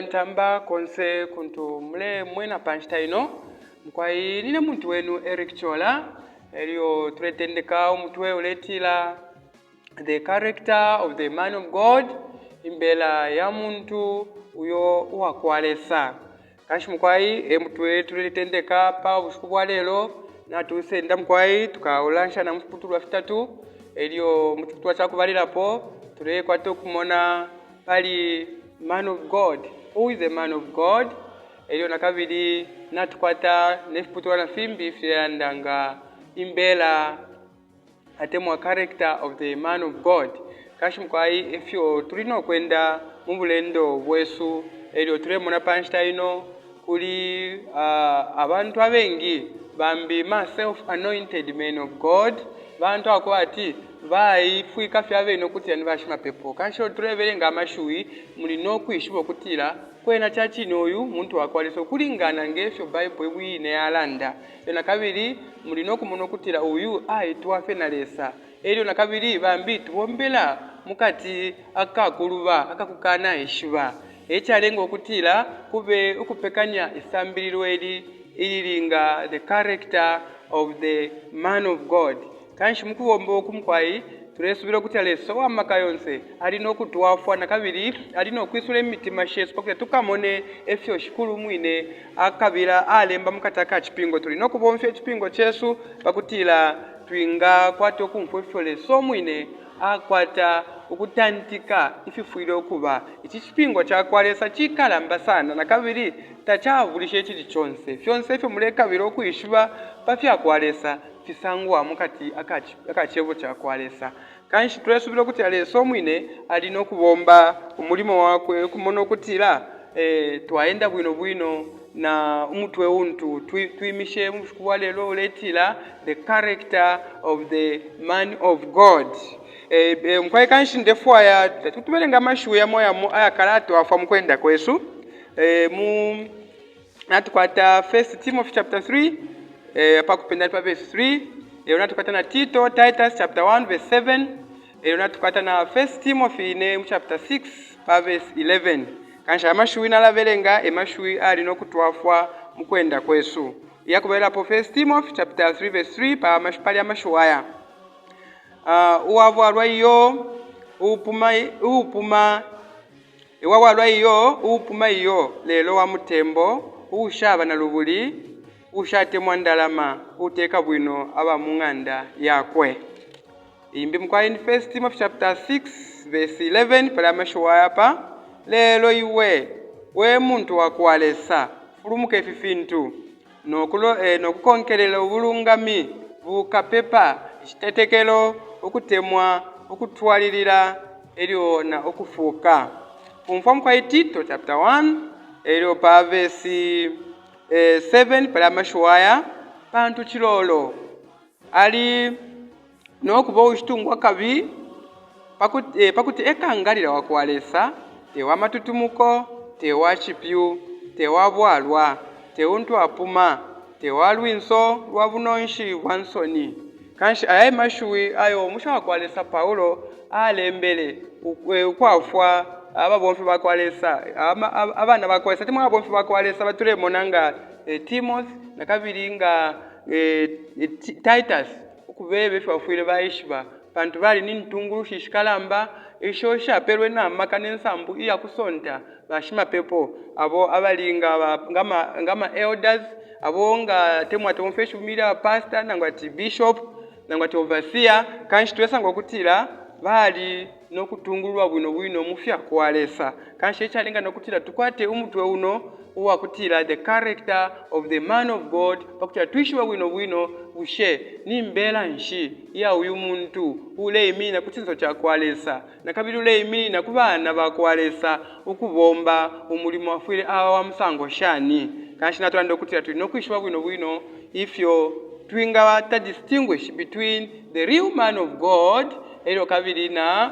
Abalentamba konse kuntu mulemwena pa nshita ino, mukwai nine muntu wenu Eric Chola, elyo tuletendeka umutwe uletila The Character of the Man of God, imbela ya muntu uyo uwa kwa Lesa. Kanshi mukwai e mutwe tuletendeka pa bushiku bwa lelo, natusenda mukwai tukaulanshana mu fiputulwa fitatu, elyo mu ciputulwa ca kubalilapo tulekwata ukumona pali man of God, who is the man of God, elyo nakabili natukwata ne fiputulwa na fimbi filelanda nga imbela atemwa character of the man of God. Kanshi mukwai efyo tuli no kwenda mu bulendo bwesu, elyo tulemona pa nshita ino kuli abantu abengi bambi ma self anointed men of God, bantu ako ati baifwika fye abene ukutila ni bashimapepo. Kanshi ilyo tulebelenga amashiwi muli no kwishiba ukutila kwena ca cine uyu muntu wa kwa Lesa ukulingana nge fyo Bible iine yalanda. Elyo na kabili muli no kumona ukutila uyu aitwa fye na Lesa. Elyo na kabili bambi tubombela mukati akakuluba akakukanaishiba. E calenga ukutila kube ukupekanya isambililo ili ilili nga the character of the man of God. Kanshi mu kubomba uku mukwai tulesubila ukutila Lesa uwa maka yonse ali no kutwafwa na kabili ali no kwisula imitima shesu pakuti tukamone efyo Shikulu umwine akabila alemba mukati aka cipingo. Tuli no kubomfya icipingo cesu pakutila twingakwata ukumfwa ifyo Lesa umwine akwata ukutantika ififwile ukuba. Ici cipingo ca kwa Lesa cikalamba sana na kabili tacabulisha icili conse. Fyonse ifyo mulekabila ukwishiba pa fya kwa Lesa fisangwa mukati aka cebo ca kwa Lesa. Kanshi tulesubila ukutila Lesa umwine ali no kubomba umulimo wakwe ukumona ukutila twaenda bwino bwino na umutwe untu twimishe mu bushiku bwa lelo uletila The Character of the Man of God. Mukwai kanshi ndefwaya tubelenga amashiwi yamo yamo ayakalatwafwa mu kwenda kwesu. Mu natukwata 1 Timothy chapter 3 apakupenda pa verse 3, elyo natukwata na Tito, Titus chapter 1 verse 7, elyo natukwata na 1 Timothy ine mu chapter 6 pa verse 11. Kanshi amashiwi nalabelenga e mashiwi ali no kutwafwa mu kwenda kwesu. Iyakubalilapo 1 Timothy chapter 3 verse 3 pa pali amashiwi aya. Uwabwalwa iyo, uupuma uupuma Ewawalwa iyo, uupuma iyo, lelo wa mutembo, uushaba na lubuli, uushatemwa ndalama, uuteka bwino aba mu ng'anda yakwe. Imbi mukwai ni 1 Timothy chapter 6 verse 11 pali amashiwi aya pa, Lelo iwe, we muntu wa kwa Lesa, fulumuka ifi fintu, no kulo, eh, no kukonkelela ubulungami, bukapepa, icitetekelo, ukutemwa, ukutwalilila, elyo na ukufuuka. Kumfwa mukwai Tito chapter 1 elyo pa verse 7 pali amashiwi aya, pantu cilolo ali no kuba uushitungwa kabi, pakuti, eh, pakuti e kangalila wa kwa Lesa, te wa matutumuko, te wa cipyu, te wa bwalwa, te untu apuma, te wa lwinso lwa bunonshi bwa nsoni. Kanshi aya e mashiwi ayo umusha wa kwa Lesa Paulo alembele ukwafwa ababomfi ba kwa Lesa, abana ba kwa Lesa, atemwa ababomfi ba kwa Lesa batulemona nga Timothy na kabili nga Titus, ukubeba ifyo bafwile baishiba, pantu bali ni ntungulushi ishikalamba isho ishapelwe na maka ne nsambu iya kusonta bashimapepo abo abali nga nga ma elders, abo nga temwa tubomfya ishiwi lya pastor nangu ati bishop nangu ati overseer. Kanshi tulesanga ukutila bali no kutungululwa bwino bwino mu fya kwa Lesa. Kanshi ecalenga no kutila tukwate umutwe uno uwa kutila The Character of the Man of God, pa kutila twishibe bwino bwino bushe ni mbela nshi iya uyu muntu uuleiminina ku cinso ca kwa Lesa, na kabili uleiminina ku bana ba kwa Lesa ukubomba umulimo afwile aba wa musango shani. Kanshi natulanda ukutila tuli no kwishiba bwino bwino ifyo twingaba ta distinguish between the real man of God elyo kabili na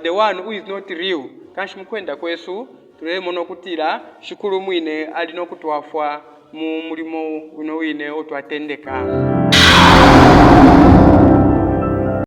the one who is not real. Kanshi mu kwenda kwesu tulemona ukutila Shikulu umwine ali no kutwafwa mu mulimo uno wine uo twatendeka.